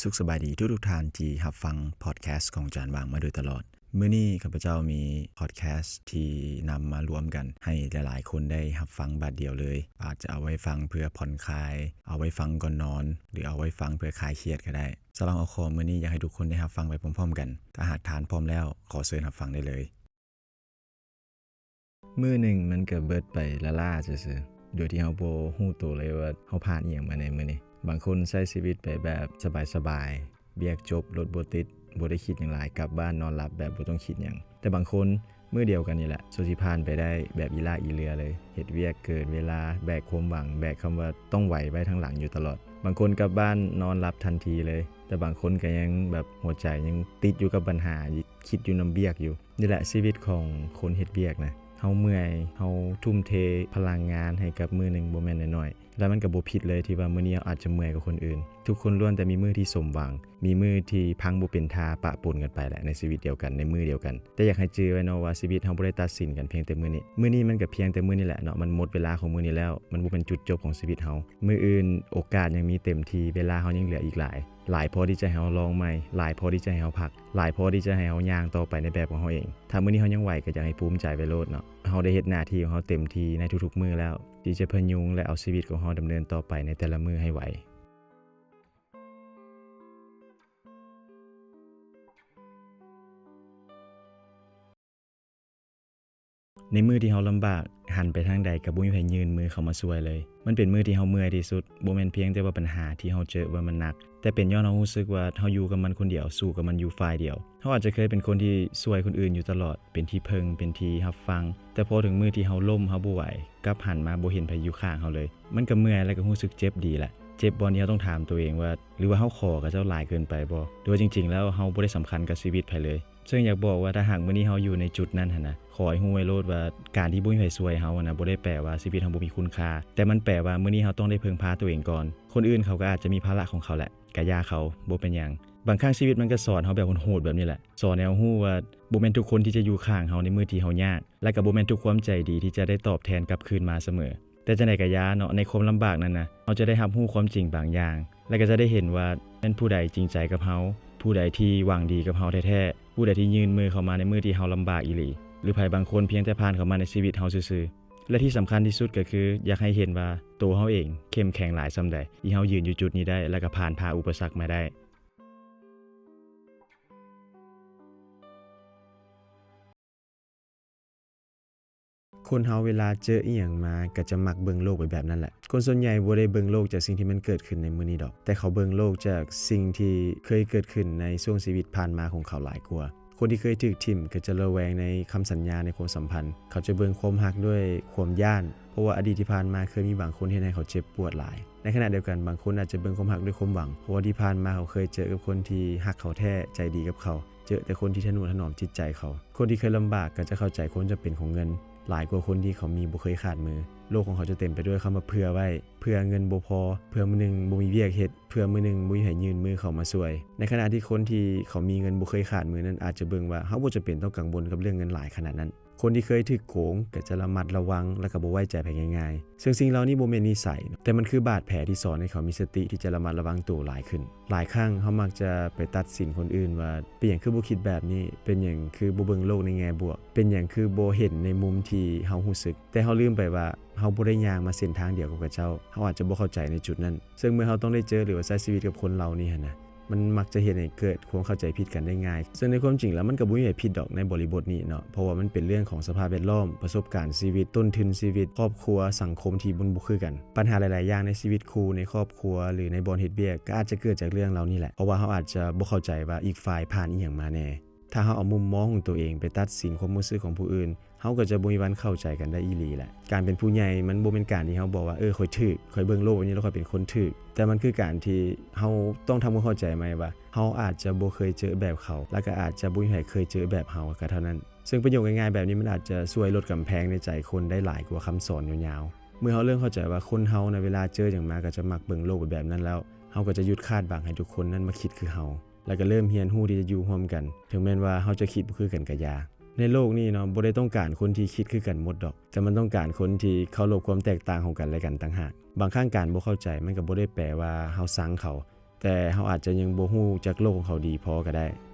ສຸກສະບາຍດີທຸກໆທ່ານທີ່ຮັບຟັງພອດແຄສຂອງຈານຫວ່າງມາໂດຍຕະຫຼອດ. ມື້ນີ້ຂ້າພະເຈົ້າມີພອດແຄສທີ່ນຳມາລວມກັນໃຫ້ຫຼາຍໆຄົນໄດ້ຮັບຟັງບາດດຽວເລີຍ. ອາດຈະເອົາໄວ້ຟັງເພື່ອຜ່ອນຄາຍ, ເອົາໄວ້ຟັງກ່ອນນອນ ຫຼື ເອົາໄວ້ຟັງເພື່ອຄາຍຄຽດກໍໄດ້. ສຳລັບຫົວຂໍ້ມື້ນີ້ ຢາກໃຫ້ທຸກຄົນໄດ້ຮັບຟັງໄປພ້ອມໆກັນ. ຖ້າຫາກທ່ານພ້ອມແລ້ວ, ຂໍເຊີນຮັບຟັງໄດ້ເລີຍ. ມື້ໜຶ່ງມັນກໍເບິດໄປລ້າໆຊື່ໆ ໂດຍທີ່ເຮົາບໍ່ຮູ້ໂຕເລີຍວ່າເຮົາຜ່ານອີ່ຫຍັງມາໃນມື້ນີ້. ບາງຄົນໃຊ້ຊີວິດໄປແບບສະບາຍໆ, ວຽກຈົບ, ລົດບໍ່ຕິດ, ບໍ່ໄດ້ຄິດຫຍັງຫຼາຍ, ກັບບ້ານນອນຫຼັບແບບບໍ່ຕ້ອງຄິດຫຍັງ. ແຕ່ບາງຄົນ ມື້ດຽວກັນນີ້ແຫຼະ ສ່ວນຊິຜ່ານໄປໄດ້ແບບອີ່ຫຼ້າອີ່ເຫຼືອເລີຍ, ເຮັດວຽກເກີນເວລາ, ແບກຄວາມຫວັງ, ແບກຄຳວ່າຕ້ອງໄຫວໄວ້ທາງຫຼັງຢູ່ຕະຫຼອດ. ບາງຄົນກັບບ້ານນອນຫຼັບທັນທີເລີຍ, ແຕ່ບາງຄົນກໍຍັງແບບຫົວໃຈຍັງຕິດຢູ່ກັບບັນຫາ, ຄິດຢູ່ນຳວຽກຢູ່. ນີ້ແຫຼະຊີວິດຂອງຄົນເຮັດວຽກນະ, ເຮົາເມື່ອຍ, ເຮົາທຸ່ມເທພະລັງງານໃຫ້ກັບມື້ໜຶ່ງບໍ່ແມ່ນນ້ອຍໆ. ແລະ ມັນກໍບໍ່ຜິດເລີຍທີ່ວ່າມື້ນີ້ເຮົາອາດຈະເມື່ອຍກວ່າຄົນອື່ນ. ທຸກຄົນລ້ວນແຕ່ມີມື້ທີ່ສົມຫວັງ, ມີມື້ທີ່ພັງບໍ່ເປັນທ່າປະປົນກັນໄປແຫຼະ ໃນຊີວິດດຽວກັນ, ໃນມື້ດຽວກັນ. ແຕ່ຢາກໃຫ້ຈື່ໄວ້ເນາະວ່າຊີວິດເຮົາບໍ່ໄດ້ຕັດສິນກັນພຽງແຕ່ມື້ນີ້. ມື້ນີ້ມັນກໍພຽງແຕ່ມື້ນີ້ແຫຼະເນາະ, ມັນໝົດເວລາຂອງມື້ນີ້ແລ້ວ, ມັນບໍ່ແມ່ນຈຸດຈົບຂອງຊີວິດເຮົາ. ມື້ອື່ນໂອກາດຍັງມີເຕັມທີ່, ເວລາເຮົາຍັງເຫຼືອອີກຫຼາຍ, ຫຼາຍພໍທີ່ຈະໃຫ້ເຮົາລອງໃໝ່, ຫຼາຍພໍທີ່ຈະໃຫ້ເຮົາພັກ, ຫຼາຍພໍທີ່ຈະໃຫ້ເຮົາຍ່າງຕໍ່ໄປໃນແບບຂອງເຮົາເອງ. ຖ້າມື້ນີ້ເຮົາຍັງໄຫວ ກໍຢາກໃຫ້ພູມໃຈໄວ້ໂລດເນາະ. ເຮົາໄດ້ເຮັດໜ້າທີ່ຂອງເຮົາເຕັມທີ່ໃນທຸກໆມື້ແລ້ວ ທີ່ຈະພະຍຸງ ແລະ ເອົາຊີວິດຂອງເຮົາດຳເນີນຕໍ່ໄປໃນແຕ່ລະມື້ໃຫ້ໄຫວ. ໃນມື້ທີ່ເຮົາລຳບາກ, ຫັນໄປທາງໃດກໍບໍ່ມີໃຜຍື່ນມືເຂົ້າມາຊ່ວຍເລີຍ. ມັນເປັນມື້ທີ່ເຮົາເມື່ອຍທີ່ສຸດ, ບໍ່ແມ່ນພຽງແຕ່ວ່າບັນຫາທີ່ເຮົາເຈີວ່າມັນໜັກ, ແຕ່ເປັນຍ້ອນເຮົາຮູ້ສຶກວ່າເຮົາຢູ່ກັບມັນຄົນດຽວ, ສູ້ກັບມັນຢູ່ຝ່າຍດຽວ. ເຮົາອາດຈະເຄີຍເປັນຄົນທີ່ຊ່ວຍຄົນອື່ນຢູ່ຕະຫຼອດ, ເປັນທີ່ເພິ່ງ, ເປັນທີ່ຮັບຟັງ, ແຕ່ພໍເຖິງມື້ທີ່ເຮົາລົ້ມ, ເຮົາບໍ່ໄຫວ, ກັບຫັນມາບໍ່ເຫັນໃຜຢູ່ຂ້າງເຮົາເລີຍ. ມັນກໍເມື່ອຍ ແລະ ກໍຮູ້ສຶກເຈັບດີແຫຼະ. ເຈັບບ່ອນທີ່ເຮົາຕ້ອງຖາມຕົວເອງວ່າ ຫຼືວ່າເຮົາຂໍກັບເຈົ້າຫຼາຍເກີນໄປບໍ່? ຫຼືວ່າຈິງໆແລ້ວເຮົາບໍ່ໄດ້ສຳຄັນກັບຊີວິດໃຜເລີຍ? ເຊິ່ງຢາກບອກວ່າ ຖ້າຫາກມື້ນີ້ເຮົາຢູ່ໃນຈຸດນັ້ນຫັ້ນນະ, ຂໍໃຫ້ຮູ້ໄວ້ໂລດວ່າ ການທີ່ບໍ່ມີໃຜຊ່ວຍເຮົາຫັ້ນນະ ບໍ່ໄດ້ແປວ່າຊີວິດເຮົາບໍ່ມີຄຸນຄ່າ, ແຕ່ມັນແປວ່າມື້ນີ້ເຮົາຕ້ອງໄດ້ເພິ່ງພາຕົວເອງກ່ອນ. ຄົນອື່ນເຂົາກໍອາດຈະມີພາລະຂອງເຂົາແຫຼະ, ກະຢ່າເຂົາ, ບໍ່ເປັນຫຍັງ. ບາງຄັ້ງຊີວິດມັນກໍສອນເຮົາແບບໂຫດໆແບບນີ້ແຫຼະ, ສອນໃຫ້ເຮົາຮູ້ວ່າບໍ່ແມ່ນທຸກຄົນທີ່ຈະຢູ່ຂ້າງເຮົາໃນມື້ທີ່ເຮົາຍາກ, ແລະ ກໍບໍ່ແມ່ນທຸກຄວາມໃຈດີທີ່ຈະໄດ້ຕອບແທນກັບຄືນມາສະເໝີ. ແຕ່ຈັ່ງໃດກໍຢ່າເນາະ, ໃນຄວາມລຳບາກນັ້ນນະ, ເຮົາຈະໄດ້ຮັບຮູ້ຄວາມຈິງບາງຢ່າງ, ແລະ ກໍຈະໄດ້ເຫັນວ່າແມ່ນຜູ້ໃດຈິງໃຈກັບເຮົາ, ຜູ້ໃດທີ່ຫວັງດີກັບເຮົາແທ້ໆ, ຜູ້ໃດທີ່ຍື່ນມືເຂົ້າມາໃນມື້ທີ່ເຮົາລຳບາກອີ່ຫຼີ, ຫຼື ໃຜບາງຄົນພຽງແຕ່ຜ່ານເຂົ້າມາໃນຊີວິດເຮົາຊື່ໆ. ແລະ ທີ່ສຳຄັນທີ່ສຸດກໍຄື ຢາກໃຫ້ເຫັນວ່າໂຕເຮົາເອງເຂັ້ມແຂງຫຼາຍສ່ຳໃດ ທີ່ເຮົາຢືນຢູ່ຈຸດນີ້ໄດ້ ແລະ ກໍຜ່ານຜ່າອຸປະສັກມາໄດ້. ຄົນເຮົາເວລາເຈີອີ່ຫຍັງມາ ກໍຈະມັກເບິ່ງໂລກໄປແບບນັ້ນແຫຼະ. ຄົນສ່ວນໃຫຍ່ບໍ່ໄດ້ເບິ່ງໂລກຈາກສິ່ງທີ່ມັນເກີດຂຶ້ນໃນມື້ນີ້ດອກ, ແຕ່ເຂົາເບິ່ງໂລກຈາກສິ່ງທີ່ເຄີຍເກີດຂຶ້ນໃນຊ່ວງຊີວິດຜ່ານມາຂອງເຂົາຫຼາຍກວ່າ. ຄົນທີ່ເຄີຍຖືກຖິ້ມກໍຈະລະແວງໃນຄຳສັນຍາໃນຄວາມສຳພັນ. ເຂົາຈະເບິ່ງຄວາມຮັກດ້ວຍຄວາມຢ້ານ, ເພາະວ່າອະດີດທີ່ຜ່ານມາເຄີຍມີບາງຄົນເຮັດໃຫ້ເຂົາເຈັບປວດຫຼາຍ. ໃນຂະນະດຽວກັນ, ບາງຄົນອາດຈະເບິ່ງຄວາມຮັກດ້ວຍຄວາມຫວັງ, ເພາະວ່າທີ່ຜ່ານມາເຂົາເຄີຍເຈີກັບຄົນທີ່ຮັກເຂົາແທ້, ໃຈດີກັບເຂົາ, ເຈີແຕ່ຄົນທີ່ທະນຸຖະໜອມຈິດໃຈເຂົາ. ຄົນທີ່ເຄີຍລຳບາກກໍຈະເຂົ້າໃຈຄວາມຈຳເປັນຂອງເງິນ ຫຼາຍກວ່າຄົນທີ່ເຂົາມີບໍ່ເຄີຍຂາດມື. ໂລກຂອງເຂົາຈະເຕັມໄປດ້ວຍຄຳວ່າເພື່ອໄວ້, ເພື່ອເງິນບໍ່ພໍ, ເພື່ອມື້ໜຶ່ງບໍ່ມີວຽກເຮັດ, ເພື່ອມື້ໜຶ່ງບໍ່ມີໃຜຍື່ນມືເຂົ້າມາຊ່ວຍ. ໃນຂະນະທີ່ຄົນທີ່ເຂົາມີເງິນບໍ່ເຄີຍຂາດມືນັ້ນ ອາດຈະເບິ່ງວ່າເຮົາບໍ່ຈຳເປັນຕ້ອງກັງວົນກັບເລື່ອງເງິນຫຼາຍຂະໜາດນັ້ນ. ຄົນທີ່ເຄີຍຖືກໂກງກໍຈະລະມັດລະວັງ ແລະ ກໍບໍ່ໄວ້ໃຈໃຜງ່າຍໆ. ເຊິ່ງສິ່ງເຫຼົ່ານີ້ບໍ່ແມ່ນນິໄສ, ແຕ່ມັນຄືບາດແຜທີ່ສອນໃຫ້ເຂົາມີສະຕິທີ່ຈະລະມັດລະວັງໂຕຫຼາຍຂຶ້ນ. ຫຼາຍຄັ້ງເຮົາມັກຈະໄປຕັດສິນຄົນອື່ນວ່າ ເປັນຫຍັງຄືບໍ່ຄິດແບບນີ້? ເປັນຫຍັງຄືບໍ່ເບິ່ງໂລກໃນແງ່ບວກ? ເປັນຫຍັງຄືບໍ່ເຫັນໃນມຸມທີ່ເຮົາຮູ້ສຶກ? ແຕ່ເຮົາລືມໄປວ່າ ເຮົາບໍ່ໄດ້ຍ່າງມາເສັ້ນທາງດຽວກັບເຂົາເຈົ້າ, ເຮົາອາດຈະບໍ່ເຂົ້າໃຈໃນຈຸດນັ້ນ. ເຊິ່ງເມື່ອເຮົາຕ້ອງໄດ້ເຈີ ຫຼືວ່າໃຊ້ຊີວິດກັບຄົນເຫຼົ່ານີ້ຫັ້ນນະ, ມັນມັກຈະເຮັດໃຫ້ເກີດຄວາມເຂົ້າໃຈຜິດກັນໄດ້ງ່າຍ. ເຊິ່ງໃນຄວາມຈິງແລ້ວມັນກໍບໍ່ມີໃຜຜິດດອກໃນບໍລິບົດນີ້ເນາະ, ເພາະວ່າມັນເປັນເລື່ອງຂອງສະພາບແວດລ້ອມ, ປະສົບການຊີວິດ, ຕົ້ນທຶນຊີວິດ, ຄອບຄົວ, ສັງຄົມທີ່ມັນບໍ່ຄືກັນ. ບັນຫາຫຼາຍໆຢ່າງໃນຊີວິດຄູ່, ໃນຄອບຄົວ ຫຼື ໃນບ່ອນເຮັດວຽກ ກໍອາດຈະເກີດຈາກເລື່ອງເຫຼົ່ານີ້ແຫຼະ, ເພາະວ່າເຮົາອາດຈະບໍ່ເຂົ້າໃຈວ່າອີກຝ່າຍຜ່ານອີ່ຫຍັງມາແດ່. ຖ້າເຮົາເອົາມຸມມອງຂອງຕົວເອງໄປຕັດສິນຄວາມຮູ້ສຶກຂອງຜູ້ອື່ນ, ເຮົາກໍຈະບໍ່ມີວັນເຂົ້າໃຈກັນໄດ້ອີ່ຫຼີແຫຼະ. ການເປັນຜູ້ໃຫຍ່ມັນບໍ່ແມ່ນການທີ່ເຮົາບອກວ່າ ເອີ ຂ້ອຍຖືກ, ຂ້ອຍເບິ່ງໂລກແບບນີ້ແລ້ວຂ້ອຍເປັນຄົນຖືກ, ແຕ່ມັນຄືການທີ່ເຮົາຕ້ອງທຳຄວາມເຂົ້າໃຈໃໝ່ວ່າ ເຮົາອາດຈະບໍ່ເຄີຍເຈີແບບເຂົາ ແລະ ກໍອາດຈະບໍ່ມີໃຜເຄີຍເຈີແບບເຮົາກໍເທົ່ານັ້ນ. ເຊິ່ງປະໂຫຍກງ່າຍໆແບບນີ້ ມັນອາດຈະຊ່ວຍລົດກຳແພງໃນໃຈຄົນໄດ້ຫຼາຍກວ່າຄຳສອນຍາວໆ. ເມື່ອເຮົາເລີ່ມເຂົ້າໃຈວ່າຄົນເຮົານະ ເວລາເຈີຫຍັງມາກໍຈະມັກເບິ່ງໂລກໄປແບບນັ້ນແລ້ວ, ເຮົາກໍຈະຢຸດຄາດຫວັງໃຫ້ທຸກຄົນນັ້ນມາຄິດຄືເຮົາ. ແລະ ກໍເລີ່ມຮຽນຮູ້ທີ່ຈະຢູ່ຮ່ວມກັນ, ເຖິງແມ່ນວ່າເຮົາຈະຄິດບໍ່ຄືກັນກະຢ່າ. ໃນໂລກນີ້ເນາະ, ບໍ່ໄດ້ຕ້ອງການຄົນທີ່ຄິດຄືກັນໝົດດອກ, ແຕ່ມັນຕ້ອງການຄົນທີ່ເຄົາລົບຄວາມແຕກຕ່າງຂອງກັນແລະກັນຕ່າງຫາກ. ບາງຄັ້ງການບໍ່ເຂົ້າໃຈ ມັນກໍບໍ່ໄດ້ແປວ່າເຮົາຊັງເຂົາ, ແຕ່ເຮົາອາດຈະຍັງບໍ່ຮູ້ຈັກໂລກຂອງເຂົາດີພໍກໍໄດ້.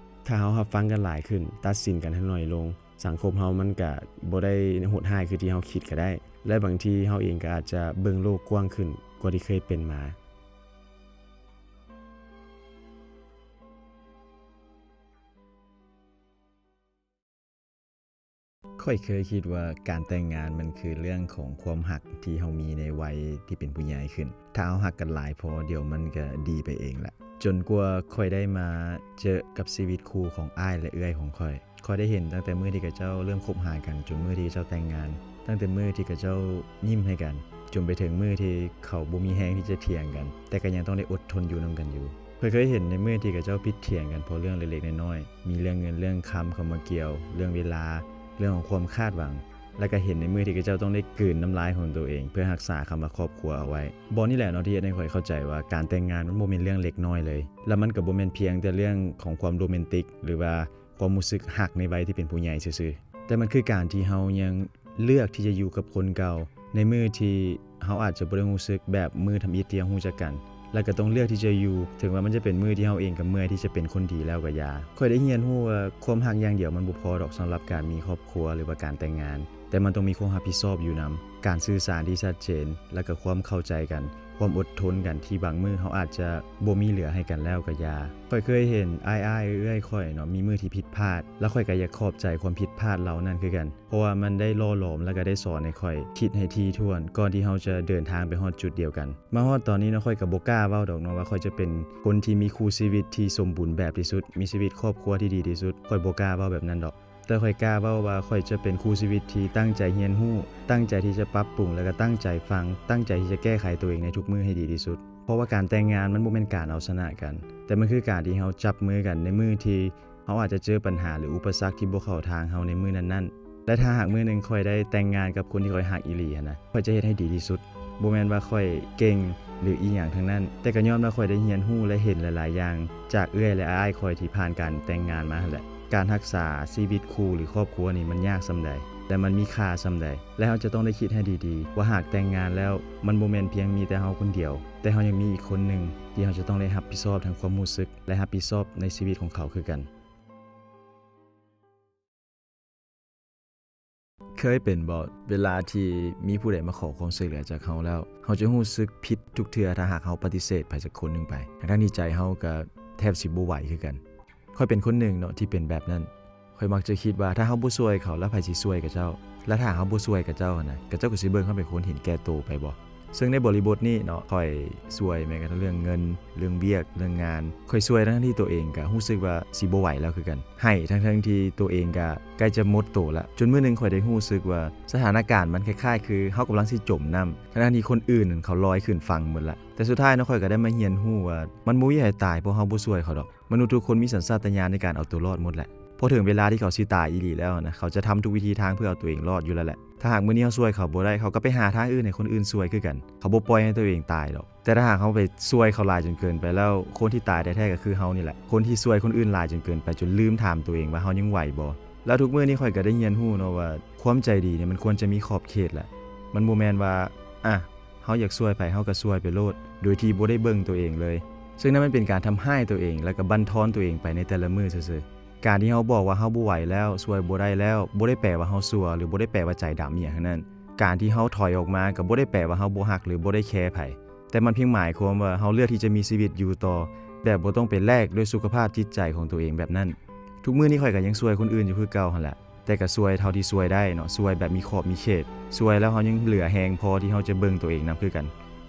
ຖ້າເຮົາຮັບຟັງກັນຫຼາຍຂຶ້ນ, ຕັດສິນກັນໃຫ້ໜ້ອຍລົງ, ສັງຄົມເຮົາມັນກະບໍ່ໄດ້ໂຫດຮ້າຍຄືທີ່ເຮົາຄິດກໍໄດ້ ແລະ ບາງທີເຮົາເອງກໍອາດຈະເບິ່ງໂລກກວ້າງຂຶ້ນກວ່າທີ່ເຄີຍເປັນມາ. ຂ້ອຍເຄີຍຄິດວ່າການແຕ່ງງານມັນຄືເລື່ອງຂອງຄວາມຮັກທີ່ເຮົາມີໃນໄວທີ່ເປັນຜູ້ໃຫຍ່ຂຶ້ນ. ຖ້າເຮົາຮັກກັນຫຼາຍພໍ, ດຽວມັນກະດີໄປເອງລະ. ຈົນກວ່າຂ້ອຍໄດ້ມາເຈີກັບຊີວິດຄູ່ຂອງອ້າຍ ແລະ ເອື້ອຍຂອງຂ້ອຍ. ຂ້ອຍໄດ້ເຫັນຕັ້ງແຕ່ມື້ທີ່ເຂົາເຈົ້າເລີ່ມຄົບຫາກັນ ຈົນມື້ທີ່ເຂົາເຈົ້າແຕ່ງງານ, ຕັ້ງແຕ່ມື້ທີ່ເຂົາເຈົ້າຍິ້ມໃຫ້ກັນ ຈົນໄປເຖິງມື້ທີ່ເຂົາບໍ່ມີແຮງທີ່ຈະຖຽງກັນ, ແຕ່ກໍຍັງຕ້ອງໄດ້ອົດທົນຢູ່ນຳກັນຢູ່. ຂ້ອຍເຄີຍເຫັນໃນມື້ທີ່ເຂົາເຈົ້າຜິດຖຽງກັນເພາະເລື່ອງເລັກໆນ້ອຍໆ, ມີເລື່ອງເງິນເລື່ອງຄຳເຂົ້າມາກ່ຽວ, ເລື່ອງເວລາ, ເລື່ອງຂອງຄວາມຄາດຫວັງ, ແລະ ກໍເຫັນໃນມື້ທີ່ເຂົາເຈົ້າຕ້ອງໄດ້ກືນນ້ຳລາຍຂອງຕົວເອງ ເພື່ອຮັກສາຄຳວ່າຄອບຄົວເອົາໄວ້. ບ່ອນນີ້ແຫຼະເນາະ ທີ່ເຮັດໃຫ້ຂ້ອຍເຂົ້າໃຈວ່າການແຕ່ງງານມັນບໍ່ແມ່ນເລື່ອງເລັກນ້ອຍເລີຍ, ແລະ ມັນກໍບໍ່ແມ່ນພຽງແຕ່ເລື່ອງຂອງຄວາມໂຣແມນຕິກ ຫຼືວ່າ ຄວາມຮູ້ສຶກຮັກໃນໄວທີ່ເປັນຜູ້ໃຫຍ່ຊື່ໆ, ແຕ່ມັນຄືການທີ່ເຮົາຍັງເລືອກທີ່ຈະຢູ່ກັບຄົນເກົ່າ ໃນມື້ທີ່ເຮົາອາດຈະບໍ່ໄດ້ຮູ້ສຶກແບບມື້ທຳອິດທີ່ເຮົາຮູ້ຈັກກັນ, ແລະ ກໍຕ້ອງເລືອກທີ່ຈະຢູ່ ເຖິງວ່າມັນຈະເປັນມື້ທີ່ເຮົາເອງກໍເມື່ອຍທີ່ຈະເປັນຄົນດີແລ້ວກໍຢ່າ. ຂ້ອຍໄດ້ຮຽນຮູ້ວ່າຄວາມຮັກຢ່າງດຽວມັນບໍ່ພໍດອກສຳລັບການມີຄອບຄົວ ຫຼືວ່າການແຕ່ງງານ, ແຕ່ມັນຕ້ອງມີຄວາມຮັບຜິດຊອບຢູ່ນຳ, ການສື່ສານທີ່ຊັດເຈນ ແລະ ກໍຄວາມເຂົ້າໃຈກັນ, ຄວາມອົດທົນກັນທີ່ບາງມື້ເຮົາອາດຈະບໍ່ມີເຫຼືອໃຫ້ກັນແລ້ວກໍຢ່າ. ຂ້ອຍເຄີຍເຫັນອ້າຍໆເອື້ອຍໆຂ້ອຍເນາະ ມີມື້ທີ່ຜິດພາດ ແລ້ວຂ້ອຍກໍຢາກຂອບໃຈຄວາມຜິດພາດເຫຼົ່ານັ້ນຄືກັນ, ເພາະວ່າມັນໄດ້ຫຼໍ່ຫຼອມ ແລ້ວກໍໄດ້ສອນໃຫ້ຂ້ອຍຄິດໃຫ້ຖີ່ຖ້ວນ ກ່ອນທີ່ເຮົາຈະເດີນທາງໄປຮອດຈຸດດຽວກັນ. ມາຮອດຕອນນີ້ເນາະ ຂ້ອຍກໍບໍ່ກ້າເວົ້າດອກເນາະວ່າຂ້ອຍຈະເປັນຄົນທີ່ມີຄູ່ຊີວິດທີ່ສົມບູນແບບທີ່ສຸດ, ມີຊີວິດຄອບຄົວທີ່ດີທີ່ສຸດ, ຂ້ອຍບໍ່ກ້າເວົ້າແບບນັ້ນດອກ. ແຕ່ຂ້ອຍກ້າເວົ້າວ່າຂ້ອຍຈະເປັນຄູ່ຊີວິດທີ່ຕັ້ງໃຈຮຽນຮູ້, ຕັ້ງໃຈທີ່ຈະປັບປຸງ ແລະ ກໍຕັ້ງໃຈຟັງ, ຕັ້ງໃຈທີ່ຈະແກ້ໄຂຕົວເອງໃນທຸກມື້ໃຫ້ດີທີ່ສຸດ. ເພາະວ່າການແຕ່ງງານມັນບໍ່ແມ່ນການເອົາຊະນະກັນ, ແຕ່ມັນຄືການທີ່ເຮົາຈັບມືກັນໃນມື້ທີ່ເຮົາອາດຈະເຈີບັນຫາ ຫຼື ອຸປະສັກທີ່ບໍ່ເຂົ້າທາງເຮົາໃນມື້ນັ້ນໆ. ແລະ ຖ້າຫາກມື້ໜຶ່ງຂ້ອຍໄດ້ແຕ່ງງານກັບຄົນທີ່ຂ້ອຍຮັກອີ່ຫຼີຫັ້ນນະ, ຂ້ອຍຈະເຮັດໃຫ້ດີທີ່ສຸດ. ບໍ່ແມ່ນວ່າຂ້ອຍເກັ່ງ ຫຼື ອີ່ຫຍັງທັງນັ້ນ, ແຕ່ກໍຍ້ອນວ່າຂ້ອຍໄດ້ຮຽນຮູ້ ແລະ ເຫັນຫຼາຍໆຢ່າງຈາກເອື້ອຍ ແລະ ອ້າຍຂ້ອຍທີ່ຜ່ານການແຕ່ງງານມາຫັ້ນແຫຼະ. ການຮັກສາຊີວິດຄູ່ ຫຼື ຄອບຄົວນີ້ມັນຍາກສ່ຳໃດ ແລະ ມັນມີຄ່າສ່ຳໃດ, ແລະ ເຮົາຈະຕ້ອງໄດ້ຄິດໃຫ້ດີໆ ວ່າຫາກແຕ່ງງານແລ້ວ ມັນບໍ່ແມ່ນພຽງມີແຕ່ເຮົາຄົນດຽວ, ແຕ່ເຮົາຍັງມີອີກຄົນໜຶ່ງທີ່ເຮົາຈະຕ້ອງໄດ້ຮັບຜິດຊອບທາງຄວາມຮູ້ສຶກ ແລະ ຮັບຜິດຊອບໃນຊີວິດຂອງເຂົາຄືກັນ. ເຄີຍເປັນບໍ່ ເວລາທີ່ມີຜູ້ໃດມາຂໍຄວາມຊ່ວຍເຫຼືອຈາກເຮົາແລ້ວ ເຮົາຈະຮູ້ສຶກຜິດທຸກເທື່ອ ຖ້າຫາກເຮົາປະຕິເສດໃຜສັກຄົນໜຶ່ງໄປ ທັງໆທີ່ໃຈເຮົາກໍແທບຊິບໍ່ໄຫວຄືກັນ. ຂ້ອຍເປັນຄົນໜຶ່ງເນາະທີ່ເປັນແບບນັ້ນ. ຂ້ອຍມັກຈະຄິດວ່າ ຖ້າເຮົາບໍ່ຊ່ວຍເຂົາ ແລ້ວໃຜຊິຊ່ວຍຂະເຈົ້າ? ແລະ ຖ້າເຮົາບໍ່ຊ່ວຍຂະເຈົ້າຫັ້ນນະ ຂະເຈົ້າກໍຊິເບິ່ງເຮົາເປັນຄົນເຫັນແກ່ໂຕໄປບໍ່? ເຊິ່ງໃນບໍລິບົດນີ້ເນາະ ຂ້ອຍຊ່ວຍແມ້ກະທັ່ງເລື່ອງເງິນ, ເລື່ອງວຽກ, ເລື່ອງງານ, ຂ້ອຍຊ່ວຍທັງໆທີ່ໂຕເອງກະຮູ້ສຶກວ່າຊິບໍ່ໄຫວແລ້ວຄືກັນ. ໃຫ້ທັງໆທີ່ໂຕເອງກະໃກ້ຈະໝົດໂຕລະ. ຈົນມື້ໜຶ່ງຂ້ອຍໄດ້ຮູ້ສຶກວ່າ ສະຖານະການມັນຄ້າຍໆຄືເຮົາກຳລັງຊິຈົມນ້ຳ ທັງໆທີ່ຄົນອື່ນນັ້ນເຂົາລອຍຂຶ້ນຝັ່ງໝົດລະ. ແຕ່ສຸດທ້າຍເນາະ ຂ້ອຍກໍໄດ້ມາຮຽນຮູ້ວ່າ ມັນບໍ່ມີໃຜຕາຍເພາະເຮົາບໍ່ຊ່ວຍເຂົາດອກ. ມະນຸດທຸກຄົນມີສັນຊາດຕະຍານໃນການເອົາຕົວລອດໝົດແຫຼະ. ພໍເຖິງເວລາທີ່ເຂົາຊິຕາຍອີ່ຫຼີແລ້ວນະ ເຂົາຈະທຳທຸກວິທີທາງເພື່ອເອົາຕົວເອງລອດຢູ່ແລ້ວແຫຼະ. ຖ້າຫາກມື້ນີ້ເຮົາຊ່ວຍເຂົາບໍ່ໄດ້ ເຂົາກໍໄປຫາທາງອື່ນໃຫ້ຄົນອື່ນຊ່ວຍຄືກັນ. ເຂົາບໍ່ປ່ອຍໃຫ້ຕົວເອງຕາຍດອກ. ແຕ່ຖ້າຫາກເຮົາໄປຊ່ວຍເຂົາຫຼາຍຈົນເກີນໄປແລ້ວ ຄົນທີ່ຕາຍແທ້ໆກໍຄືເຮົານີ້ແຫຼະ. ຄົນທີ່ຊ່ວຍຄົນອື່ນຫຼາຍຈົນເກີນໄປ ຈົນລືມຖາມຕົວເອງວ່າເຮົາຍັງໄຫວບໍ່? ແລ້ວທຸກມື້ນີ້ຂ້ອຍກໍໄດ້ຮຽນຮູ້ເນາະວ່າ ຄວາມໃຈດີນີ້ມັນຄວນຈະມີຂອບເຂດແຫຼະ. ມັນບໍ່ແມ່ນວ່າ ອະ ເຮົາຢາກຊ່ວຍໃຜເຮົາກໍຊ່ວຍໄປໂລດ ໂດຍທີ່ບໍ່ໄດ້ເບິ່ງຕົວເອງເລີຍ. ເຊິ່ງນັ້ນມັນເປັນການທຳຮ້າຍຕົວເອງ ແລ້ວກໍບັ້ນທອນຕົວເອງໄປໃນແຕ່ລະມື້ຊື່ໆ. ການທີ່ເຮົາບອກວ່າເຮົາບໍ່ໄຫວແລ້ວ, ຊ່ວຍບໍ່ໄດ້ແລ້ວ ບໍ່ໄດ້ແປວ່າເຮົາຊົ່ວ ຫຼື ບໍ່ໄດ້ແປວ່າໃຈດຳອີ່ຫຍັງທັງນັ້ນ. ການທີ່ເຮົາຖອຍອອກມາກໍບໍ່ໄດ້ແປວ່າເຮົາບໍ່ຮັກ ຫຼື ບໍ່ໄດ້ແຄໃຜ, ແຕ່ມັນພຽງໝາຍຄວາມວ່າເຮົາເລືອກທີ່ຈະມີຊີວິດຢູ່ຕໍ່ ແບບບໍ່ຕ້ອງໄປແລກດ້ວຍສຸຂະພາບຈິດໃຈຂອງຕົວເອງແບບນັ້ນ. ທຸກມື້ນີ້ຂ້ອຍກໍຍັງຊ່ວຍຄົນອື່ນຢູ່ຄືເກົ່າຫັ້ນແຫຼະ. ແຕ່ກໍຊ່ວຍເທົ່າທີ່ຊ່ວຍໄດ້ເນາະ, ຊ່ວຍແບບມີຂອບມີເຂດ, ຊ່ວຍແລ້ວເຮົາຍັງເຫຼືອແຮງພໍທີ່ເຮົາຈະເບິ່ງຕົວເອງນຳຄືກັນ,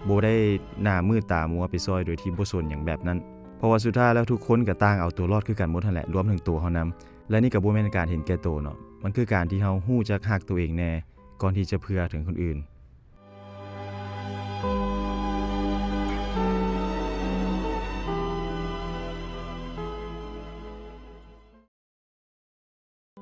ບໍ່ໄດ້ໜ້າມືດຕາມົວໄປຊ່ອຍໂດຍທີ່ບໍ່ສົນຫຍັງແບບນັ້ນ. ເພາະວ່າສຸດທ້າຍແລ້ວທຸກຄົນກໍຕ່າງເອົາຕົວລອດຄືກັນໝົດຫັ້ນແຫຼະ, ລວມເຖິງຕົວເຮົານຳ. ແລະ ນີ້ກໍບໍ່ແມ່ນການເຫັນແກ່ໂຕເນາະ, ມັນຄືການທີ່ເຮົາຮູ້ຈັກຮັກຕົວເອງແດ່ ກ່ອນທີ່ຈະເພື່ອເຖິງຄົນອື່ນ.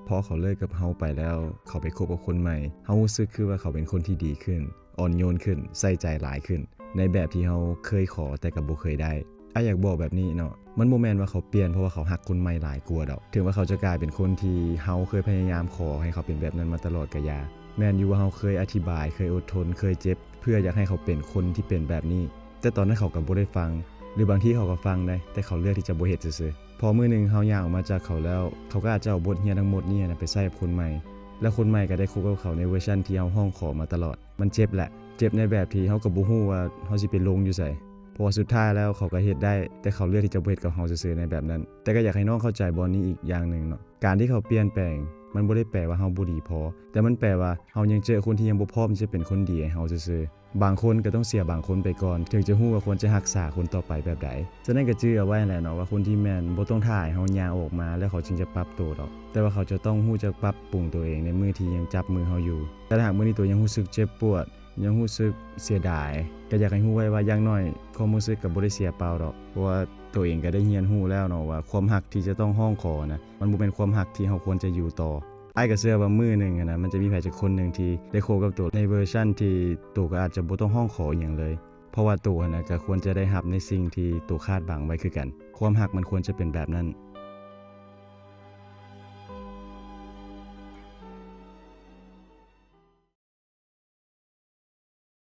ພໍເຂົາເລີກກັບເຮົາໄປແລ້ວ ເຂົາໄປຄົບກັບຄົນໃໝ່, ເຮົາຮູ້ສຶກຄືວ່າເຂົາເປັນຄົນທີ່ດີຂຶ້ນ, ອ່ອນໂຍນຂຶ້ນ, ໃສ່ໃຈຫຼາຍຂຶ້ນ ໃນແບບທີ່ເຮົາເຄີຍຂໍແຕ່ກໍບໍ່ເຄີຍໄດ້. ອ້າຍຢາກບອກແບບນີ້ເນາະ, ມັນບໍ່ແມ່ນວ່າເຂົາປ່ຽນເພາະວ່າເຂົາຮັກຄົນໃໝ່ຫຼາຍກວ່າດອກ. ເຖິງວ່າເຂົາຈະກາຍເປັນຄົນທີ່ເຮົາເຄີຍພະຍາຍາມຂໍໃຫ້ເຂົາເປັນແບບນັ້ນມາຕະຫຼອດກໍຢ່າ. ແມ່ນຢູ່ວ່າເຮົາເຄີຍອະທິບາຍ, ເຄີຍອົດທົນ, ເຄີຍເຈັບ ເພື່ອຢາກໃຫ້ເຂົາເປັນຄົນທີ່ເປັນແບບນີ້, ແຕ່ຕອນນັ້ນເຂົາກໍບໍ່ໄດ້ຟັງ. ຫຼືບາງທີເຂົາກໍຟັງໄດ້ ແຕ່ເຂົາເລືອກທີ່ຈະບໍ່ເຮັດຊື່ໆ. ພໍມື້ໜຶ່ງເຮົາຍ້າຍອອກມາຈາກເຂົາແລ້ວ ເຂົາກໍອາດຈະເອົາບົດຮຽນທັງໝົດນີ້ນະ ໄປໃຊ້ກັບຄົນໃໝ່ ແລະ ຄົນໃໝ່ກໍໄດ້ຄົບກັບເຂົາໃນເວີຊັນທີ່ເຮົາຮ້ອງຂໍມາຕະຫຼອດ. ມັນເຈັບແຫຼະ ເຈັບໃນແບບທີ່ເຮົາກໍບໍ່ຮູ້ວ່າເຮົາຊິໄປລົງຢູ່ໃສ ເພາະວ່າສຸດທ້າຍແລ້ວເຂົາກໍເຮັດໄດ້ ແຕ່ເຂົາເລືອກທີ່ຈະບໍ່ເຮັດກັບເຮົາຊື່ໆໃນແບບນັ້ນ. ແຕ່ກໍຢາກໃຫ້ນ້ອງເຂົ້າໃຈບ່ອນນີ້ອີກຢ່າງໜຶ່ງເນາະ ການທີ່ເຂົາປ່ຽນແປງ ມັນບໍ່ໄດ້ແປວ່າເຮົາບໍ່ດີພໍ ແຕ່ມັນແປວ່າເຮົາຍັງເຈີຄົນທີ່ຍັງບໍ່ພ້ອມທີ່ຈະເປັນຄົນດີໃຫ້ເຮົາຊື່ໆ. ບາງຄົນກໍຕ້ອງເສຍບາງຄົນໄປກ່ອນ ເຖິງຈະຮູ້ວ່າຄວນຈະຮັກສາຄົນຕໍ່ໄປແບບໃດ. ສະນັ້ນກໍຈື່ເອົາໄວ້ຫັ້ນແຫຼະເນາະ ວ່າຄົນທີ່ແມ່ນບໍ່ຕ້ອງຖ້າໃຫ້ເຮົາຍ່າງອອກມາ ແລ້ວເຂົາຈຶ່ງຈະປັບໂຕດອກ ແຕ່ວ່າເຂົາຈະຕ້ອງຮູ້ຈັກປັບປຸງຕົວເອງໃນມື້ທີ່ຍັງຈັບມືເຮົາຢູ່. ແຕ່ຖ້າຫາກມື້ນີ້ໂຕຍັງຮູ້ສຶກເຈັບປວດ ຍັງຮູ້ສຶກເສຍດາຍ ກໍຢາກໃຫ້ຮູ້ໄວ້ວ່າຢ່າງໜ້ອຍຄວາມຮູ້ສຶກກໍບໍ່ໄດ້ເສຍເປົ່າດອກ ເພາະວ່າໂຕເອງກໍໄດ້ຮຽນຮູ້ແລ້ວເນາະ ວ່າຄວາມຮັກທີ່ຈະຕ້ອງຮ້ອງຂໍນະ ມັນບໍ່ແມ່ນຄວາມຮັກທີ່ເຮົາຄວນຈະຢູ່ຕໍ່. ອ້າຍກໍເຊື່ອວ່າມື້ໜຶ່ງຫັ້ນນະ ມັນຈະມີໃຜຈັກຄົນໜຶ່ງທີ່ໄດ້ຄົບກັບໂຕໃນເວີຊັນທີ່ໂຕກໍອາດຈະບໍ່ຕ້ອງຮ້ອງຂໍອີ່ຫຍັງເລີຍ ເພາະວ່າໂຕຫັ້ນນະກໍຄວນຈະໄດ້ຮັບໃນສິ່ງທີ່ໂຕຄາດຫວັງໄວ້ຄືກັນ. ຄວາມຮັກມັນຄວນຈະເປັນແບບນັ້ນ.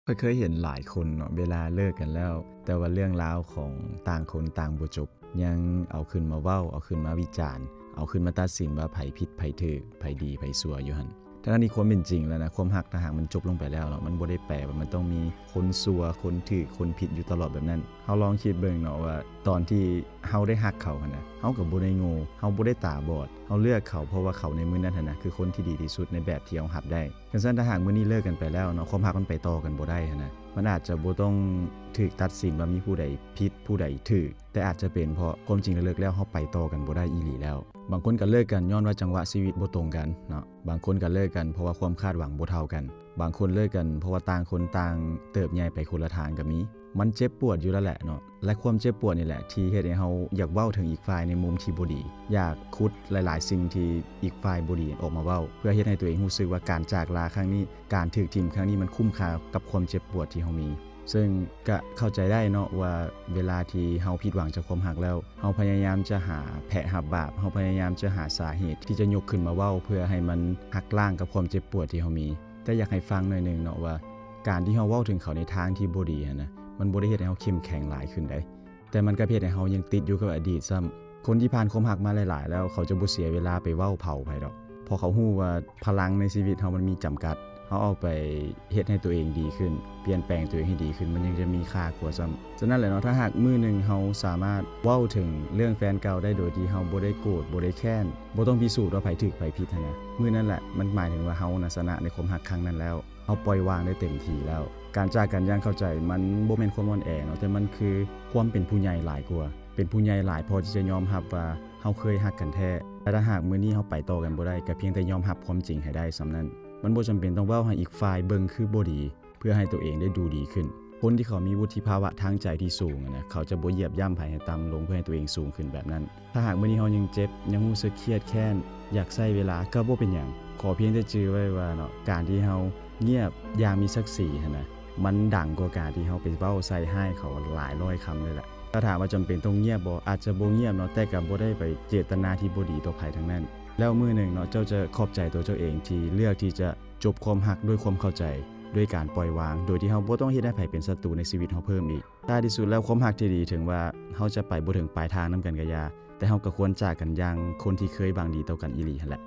ຂ້ອຍເຄີຍເຫັນຫຼາຍຄົນເນາະ ເວລາເລີກກັນແລ້ວ ແຕ່ວ່າເລື່ອງລາວຂອງຕ່າງຄົນຕ່າງບໍ່ຈົບ ຍັງເອົາຂຶ້ນມາເວົ້າ ເອົາຂຶ້ນມາວິຈານ ເອົາຂຶ້ນມາຕັດສິນວ່າໃຜຜິດໃຜຖືກ ໃຜດີໃຜຊົ່ວຢູ່ຫັ້ນ. ທັງໆທີ່ຄວາມເປັນຈິງແລ້ວນະ ຄວາມຮັກຖ້າຫາກມັນຈົບລົງໄປແລ້ວເນາະ ມັນບໍ່ໄດ້ແປວ່າມັນຕ້ອງມີຄົນຊົ່ວ ຄົນຖືກ ຄົນຜິດຢູ່ຕະຫຼອດແບບນັ້ນ. ເຮົາລອງຄິດເບິ່ງເນາະວ່າ ຕອນທີ່ເຮົາໄດ້ຮັກເຂົາຫັ້ນນະ ເຮົາກໍບໍ່ໄດ້ໂງ່ ເຮົາບໍ່ໄດ້ຕາບອດ ເຮົາເລືອກເຂົາ ເພາະວ່າເຂົາໃນມື້ນັ້ນຫັ້ນນະ ຄືຄົນທີ່ດີທີ່ສຸດໃນແບບທີ່ເຮົາຮັບໄດ້. ຈັ່ງຊັ້ນ ຖ້າຫາກມື້ນີ້ເລີກກັນໄປແລ້ວເນາະ ຄວາມຮັກມັນໄປຕໍ່ກັນບໍ່ໄດ້ຫັ້ນນະ ມັນອາດຈະບໍ່ຕ້ອງຖືກຕັດສິນວ່າມີຜູ້ໃດຜິດຜູ້ໃດຖືກ ແຕ່ອາດຈະເປັນເພາະຄວາມຈິງເລິກໆແລ້ວ ເຮົາໄປຕໍ່ກັນບໍ່ໄດ້ອີ່ຫຼີແລ້ວ. ບາງຄົນກໍເລີກກັນຍ້ອນວ່າຈັງຫວະຊີວິດບໍ່ຕົງກັນເນາະ ບາງຄົນກໍເລີກກັນເພາະວ່າຄວາມຄາດຫວັງບໍ່ເທົ່າກັນ ບາງຄົນເລີກກັນເພາະວ່າຕ່າງຄົນຕ່າງເຕີບໃຫຍ່ໄປຄົນລະທາງກໍມີ. ມັນເຈັບປວດຢູ່ແລ້ວແຫຼະເນາະ ແລະ ຄວາມເຈັບປວດນີ້ແຫຼະທີ່ເຮັດໃຫ້ເຮົາຢາກເວົ້າເຖິງອີກຝ່າຍໃນມຸມທີ່ບໍ່ດີ ຢາກຂຸດຫຼາຍໆສິ່ງທີ່ອີກຝ່າຍບໍ່ດີອອກມາເວົ້າ ເພື່ອເຮັດໃຫ້ຕົວເອງຮູ້ສຶກວ່າການຈາກລາຄັ້ງນີ້ ການຖືກຖິ້ມຄັ້ງນີ້ ມັນຄຸ້ມຄ່າກັບຄວາມເຈັບປວດທີ່ເຮົາມີ. ເຊິ່ງກະເຂົ້າໃຈໄດ້ເນາະວ່າເວລາທີ່ເຮົາຜິດຫວັງຈາກຄວາມຮັກແລ້ວ ເຮົາພະຍາຍາມຈະຫາແພະຮັບບາບ ເຮົາພະຍາຍາມຈະຫາສາເຫດທີ່ຈະຍົກຂຶ້ນມາເວົ້າ ເພື່ອໃຫ້ມັນຫັກລ້າງກັບຄວາມເຈັບປວດທີ່ເຮົາມີ. ແຕ່ຢາກໃຫ້ຟັງໜ້ອຍໜຶ່ງເນາະວ່າ ການທີ່ເຮົາເວົ້າເຖິງເຂົາໃນທາງທີ່ບໍ່ດີຫັ້ນນະ ມັນບໍ່ໄດ້ເຮັດໃຫ້ເຮົາເຂັ້ມແຂງຫຼາຍຂຶ້ນໃດ ແຕ່ມັນກັບເຮັດໃຫ້ເຮົາຍັງຕິດຢູ່ກັບອະດີດຊ້ຳ. ຄົນທີ່ຜ່ານຄວາມຮັກມາຫຼາຍໆແລ້ວ ເຂົາຈະບໍ່ເສຍເວລາໄປເວົ້າເຜົາໃຜດອກ ເພາະເຂົາຮູ້ວ່າພະລັງໃນຊີວິດເຮົາມັນມີຈຳກັດ ເຮົາເອົາໄປເຮັດໃຫ້ຕົວເອງດີຂຶ້ນ ປ່ຽນແປງຕົວເອງໃຫ້ດີຂຶ້ນ ມັນຍັງຈະມີຄ່າກວ່າຊ້ຳ. ສະນັ້ນແຫຼະເນາະ ຖ້າຫາກມື້ໜຶ່ງເຮົາສາມາດເວົ້າເຖິງເລື່ອງແຟນເກົ່າໄດ້ໂດຍທີ່ເຮົາບໍ່ໄດ້ໂກດ ບໍ່ໄດ້ແຄ້ນ ບໍ່ຕ້ອງພິສູດວ່າໃຜຖືກໃຜຜິດຫັ້ນນະ ມື້ນັ້ນແຫຼະມັນໝາຍເຖິງວ່າເຮົານະຊະນະໃນຄວາມຮັກຄັ້ງນັ້ນແລ້ວ. ເຮົາປ່ອຍວາງໄດ້ເຕັມທີ່ແລ້ວ. ການຈາກກັນຢ່າງເຂົ້າໃຈ ມັນບໍ່ແມ່ນຄວາມອ່ອນແອເນາະ ແຕ່ມັນຄືຄວາມເປັນຜູ້ໃຫຍ່ຫຼາຍກວ່າ. ເປັນຜູ້ໃຫຍ່ຫຼາຍພໍທີ່ຈະຍອມຮັບວ່າເຮົາເຄີຍຮັກກັນແທ້. ແຕ່ຖ້າຫາກມື້ນີ້ເຮົາໄປຕໍ່ກັນບໍ່ໄດ້ ກໍພຽງແຕ່ຍອມຮັບຄວາມຈິງໃຫ້ໄດ້ສ່ຳນັ້ນ. ມັນບໍ່ຈຳເປັນຕ້ອງເວົ້າໃຫ້ອີກຝ່າຍເບິ່ງຄືບໍ່ດີ ເພື່ອໃຫ້ຕົວເອງໄດ້ດູດີຂຶ້ນ. ຄົນທີ່ເຂົາມີວຸດທິພາວະທາງໃຈທີ່ສູງນະ ເຂົາຈະບໍ່ຢຽບຢ່ຳໃຜໃຫ້ຕ່ຳລົງ ເພື່ອໃຫ້ຕົວເອງສູງຂຶ້ນແບບນັ້ນ. ຖ້າຫາກມື້ນີ້ເຮົາຍັງເຈັບ ຍັງຮູ້ສຶກຄຽດແຄ້ນ ຢາກໃຊ້ເວລາ ກໍບໍ່ເປັນຫຍັງ. ຂໍພຽງແຕ່ຈື່ໄວ້ວ່າເນາະ ການທີ່ເຮົາງຽບຢ່າງມີສັກສີຫັ້ນນະ ມັນດັງກວ່າການທີ່ເຮົາໄປເວົ້າໃສ່ຮ້າຍເຂົາຫຼາຍຮ້ອຍຄຳເລີຍແຫຼະ. ຖ້າຖາມວ່າຈຳເປັນຕ້ອງງຽບບໍ່? ອາດຈະບໍ່ງຽບເນາະ ແຕ່ກໍບໍ່ໄດ້ໄປເຈດຕະນາທີ່ບໍ່ດີຕໍ່ໃຜທັງນັ້ນ. ແລ້ວມື້ໜຶ່ງເນາະ ເຈົ້າຈະຂອບໃຈຕົວເຈົ້າເອງທີ່ເລືອກທີ່ຈະຈົບຄວາມຮັກດ້ວຍຄວາມເຂົ້າໃຈ, ດ້ວຍການປ່ອຍວາງ, ໂດຍທີ່ເຮົາບໍ່ຕ້ອງເຮັດໃຫ້ໃຜເປັນສັດຕູໃນຊີວິດເຮົາເພີ່ມອີກ. ທ້າຍທີ່ສຸດແລ້ວ ຄວາມຮັກທີ່ດີ ເຖິງວ່າເຮົາຈະໄປບໍ່ເຖິງປາຍທາງນຳກັນກໍຢ່າ, ແຕ່ເຮົາກໍຄວນຈາກກັນຢ່າງຄົນທີ່ເຄີຍຫວັງດີຕໍ່ກັນອີ່ຫຼີຫັ້ນແຫຼະ.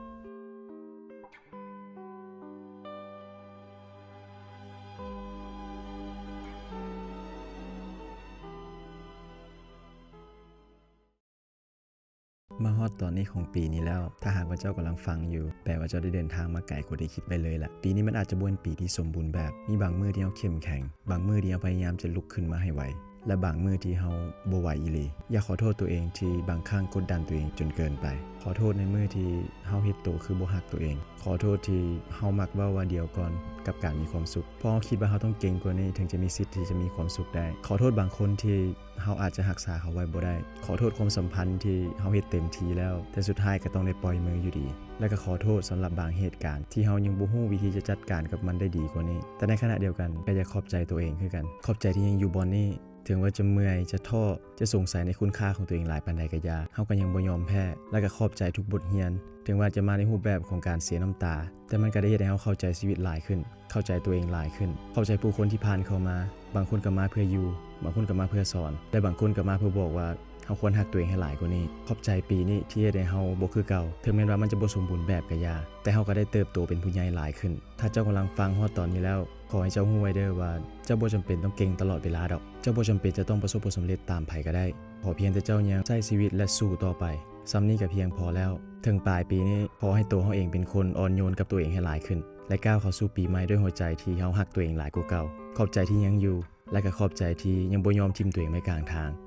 ມາຮອດຕອນນີ້ຂອງປີນີ້ແລ້ວ, ຖ້າຫາກວ່າເຈົ້າກຳລັງຟັງຢູ່, ແປວ່າເຈົ້າໄດ້ເດີນທາງມາໄກກວ່າທີ່ຄິດໄວ້ເລີຍລະ. ປີນີ້ມັນອາດຈະບໍ່ແມ່ນປີທີ່ສົມບູນແບບ. ມີບາງມື້ທີ່ເຮົາເຂັ້ມແຂງ, ບາງມື້ທີ່ເຮົາພະຍາຍາມຈະລຸກຂຶ້ນມາໃຫ້ໄວ, ແລະ ບາງມື້ທີ່ເຮົາບໍ່ໄຫວອີ່ຫຼີ. ຢາກຂໍໂທດຕົວເອງທີ່ບາງຄັ້ງກົດດັນຕົວເອງຈົນເກີນໄປ. ຂໍໂທດໃນມື້ທີ່ເຮົາເຮັດໂຕຄືບໍ່ຮັກຕົວເອງ. ຂໍໂທດທີ່ເຮົາມັກເວົ້າວ່າດຽວກ່ອນກັບການມີຄວາມສຸກ, ເພາະເຮົາຄິດວ່າເຮົາຕ້ອງເກັ່ງກວ່ານີ້ ເຖິງຈະມີສິດທີ່ຈະມີຄວາມສຸກໄດ້. ຂໍໂທດບາງຄົນທີ່ ເຮົາອາດຈະຮັກສາເຂົາໄວ້ບໍ່ໄດ້. ຂໍໂທດຄວາມສຳພັນທີ່ເຮົາເຮັດເຕັມທີ່ແລ້ວ, ແຕ່ສຸດທ້າຍກໍຕ້ອງໄດ້ປ່ອຍມືຢູ່ດີ. ແລະ ກໍຂໍໂທດສຳລັບບາງເຫດການທີ່ເຮົາຍັງບໍ່ຮູ້ວິທີຈະຈັດການກັບມັນໄດ້ດີກວ່ານີ້. ແຕ່ໃນຂະນະດຽວກັນ ກໍຢາກຂອບໃຈຕົວເອງຄືກັນ. ຂອບໃຈທີ່ຍັງຢູ່ບ່ອນນີ້. ເຖິງວ່າຈະເມື່ອຍ, ຈະທໍ້, ຈະສົງໄສໃນຄຸນຄ່າຂອງຕົວເອງຫຼາຍປານໃດກໍຢ່າ, ເຮົາກໍຍັງບໍ່ຍອມແພ້. ແລະ ກໍຂອບໃຈທຸກບົດຮຽນ, ເຖິງວ່າຈະມາໃນຮູບແບບຂອງການເສຍນ້ຳຕາ, ແຕ່ມັນກໍໄດ້ເຮັດໃຫ້ເຮົາເຂົ້າໃຈຊີວິດຫຼາຍຂຶ້ນ. ເຂົ້າໃຈຕົວເອງຫຼາຍຂຶ້ນ, ເຂົ້າໃຈຜູ້ຄົນທີ່ຜ່ານເຂົ້າມາ. ບາງຄົນກໍມາເພື່ອຢູ່, ບາງຄົນກໍມາເພື່ອສອນ ແລະ ບາງຄົນກໍມາເພື່ອບອກວ່າ ເຮົາຄວນຮັກຕົວເອງໃຫ້ຫຼາຍກວ່ານີ້. ຂອບໃຈປີນີ້ທີ່ເຮັດໃຫ້ເຮົາບໍ່ຄືເກົ່າ. ເຖິງແມ່ນວ່າມັນຈະບໍ່ສົມບູນແບບກໍຢ່າ, ແຕ່ເຮົາກໍໄດ້ເຕີບໂຕເປັນຜູ້ໃຫຍ່ຫຼາຍຂຶ້ນ. ຖ້າເຈົ້າກຳລັງຟັງຮອດຕອນນີ້ແລ້ວ, ຂໍໃຫ້ເຈົ້າຮູ້ໄວ້ເດີ້ວ່າ ເຈົ້າບໍ່ຈຳເປັນຕ້ອງເກັ່ງຕະຫຼອດເວລາດອກ. ເຈົ້າບໍ່ຈຳເປັນຈະຕ້ອງປະສົບຜົນສຳເລັດຕາມໃຜກໍໄດ້. ຂໍພຽງແຕ່ເຈົ້າຍັງໃຊ້ຊີວິດ ແລະ ສູ້ຕໍ່ໄປ. ສ່ຳນີ້ກໍພຽງພໍແລ້ວ. ເຖິງປາຍປີນີ້, ຂໍໃຫ້ໂຕເຮົາເອງເປັນຄົນອ່ອນໂຍນກັບຕົວເອງໃຫ້ຫຼາຍຂຶ້ນ ແລະ ກ້າວເຂົ້າສູ່ປີໃໝ່ດ້ວຍຫົວໃຈທີ່ເຮົາຮັກຕົວເອງຫຼາຍກວ່າເກົ່າ. ຂອບໃຈທີ່ຍັງຢູ່ ແລະ ກໍຂອບໃຈທີ່ຍັງບໍ່ຍອມຖິ້ມຕົວເອງໄວ້ກາງທາງ.